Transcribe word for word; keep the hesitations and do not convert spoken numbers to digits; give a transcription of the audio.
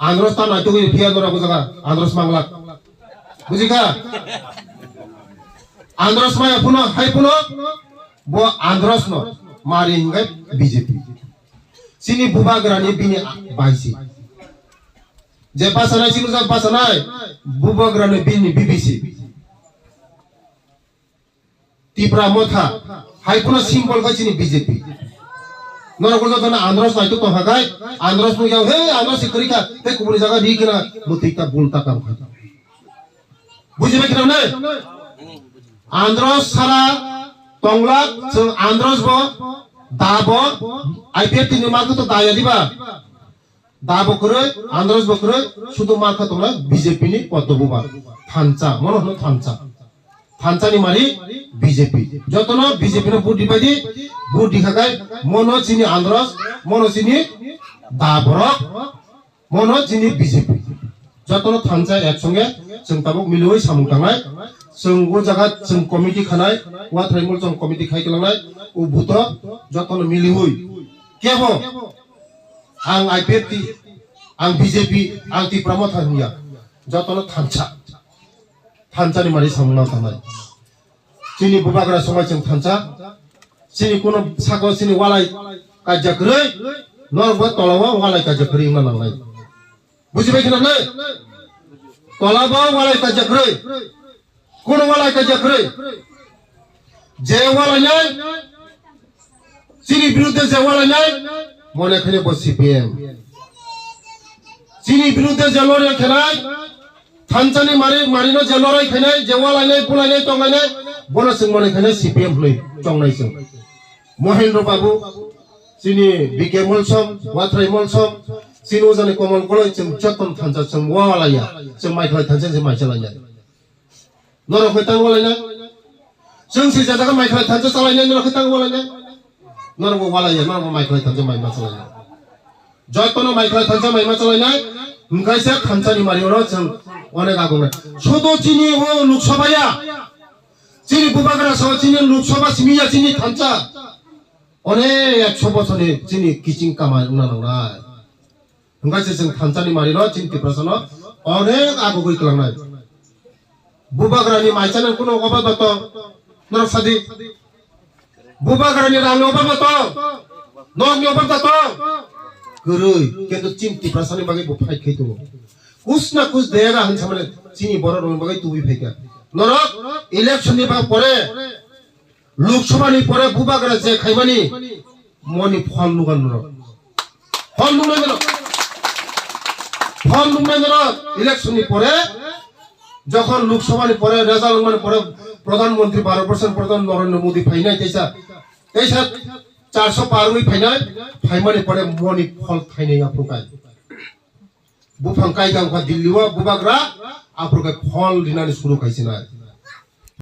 Andros ta naitugwi phiya norok o jaga, Andros manglak. Bujikha? Andros maya phuno, hai phuno, bo Andros no mari hingai B J P. Chini bubagrani bini baisi. Je basanai, chini jak basanai, bubagrani bini B B C. Tipra Motha, hai phuno symbol khe chini B J P. Norok jotono Andros naituk tongkha khai, Andros nukya, he Andros se kwrwi kha, tei kubuni jaga ri khna, mwtwi ta bul ta kam kha. Bujibai khna ne? Andros sara tonglak, chwng Andros bo, da bo, I P F T ni market to da ya diba? Da bo kwrwi, Andros bo kwrwi, sudu markha tongnai B J P ni Padma Buba. Thansa, mono hwno thansa. Thansa ni mari B J P. Jotono B J P no vote dibai di, vote dikha khai, mono chini Andros, mono chini da borok, mono chini B J P. Jotono thansa ek songe, chwng tabuk miliwi samung tangnai, chwng o jaga chwng committee khanai, Wathraimul chwng committee khai kwlangnai, o vote o jotono miliwi. Kebo? Ang I P F T, ang B J P, ang Tipra Motha hwnya. Jotono thansa. Thansa ni mari samung nang tangnai. Chini bubagra songwi chwng thansa. Chini kuno sako chini walai kaijak kwrwi. Norok bo tola o walai kaijak kwrwi wngna nangnai. Bujibai khna ne? Tola bo walai kaijak kwrwi. Kuno walai kaijak kwrwi. Je walainai, chini birudde je walainai, mone khaino bo C P M. Chini birudde je lorai khainai, thansani mari, marino je lorai khainai, je walainai, bulainai, tonglainai, bono chwng mone khainai C P M hwnwi chongnai chwng. Mohendro Babu, chini B K Molsom, Wathrai Molsom, chini ojani Komol Goloi chwng jotono thansa chwng walaiya, chwng maikhlai thansa chwng maichalaiya. Norok khe tang walainai? Chwng se jaga mai khlai thansa chalainai, norok khe tang walainai? Norok bo walaiya, norok bo mai khlai thansa mai ma chalainai. Jotono mai khlai thansa mai ma chalainai, hwnkhe se thansa ni mari oro chwng onek agongnai. Sudo chini o Lok Sabha ya, chini bubagra sao chini Lok Sabha simi ya chini thansa. Onek ekso bochorni chini kiching kamai wngna nangnai. Hwnkhe se chwng thansani marino chini Tiprasano onek agugwi kwlangnai. Bubagrani mai chanani kuno obab ba tong? Norok sadi. Bubagrani rangni obab ba tong? Nokni obab ba tong? Kwrwi, kintu chini Tiprasani bagwi bo fight khai tongo. Kus na kus dega hwn samani chini borok rokni bagwi tubui phaikha. Norok election ni ba pore Lok Sabha ni pore bubagra je khaimani moni phol nugan norok. Phol nungnai norok. Phol nungnai norok. Election ni pore, jokhon Lok Sabha ni pore, result wngmani pore, Pradhan Mantri, Bharat Borshoni Pradhan Narendra Modi phainai teisa, teisa charso par wngwi phainai, phaimani pore moni phol thainai aphuru kai. Buphang kai tang kha Delhi o bubagra, aphuru khe phol rinani suru khai sinai.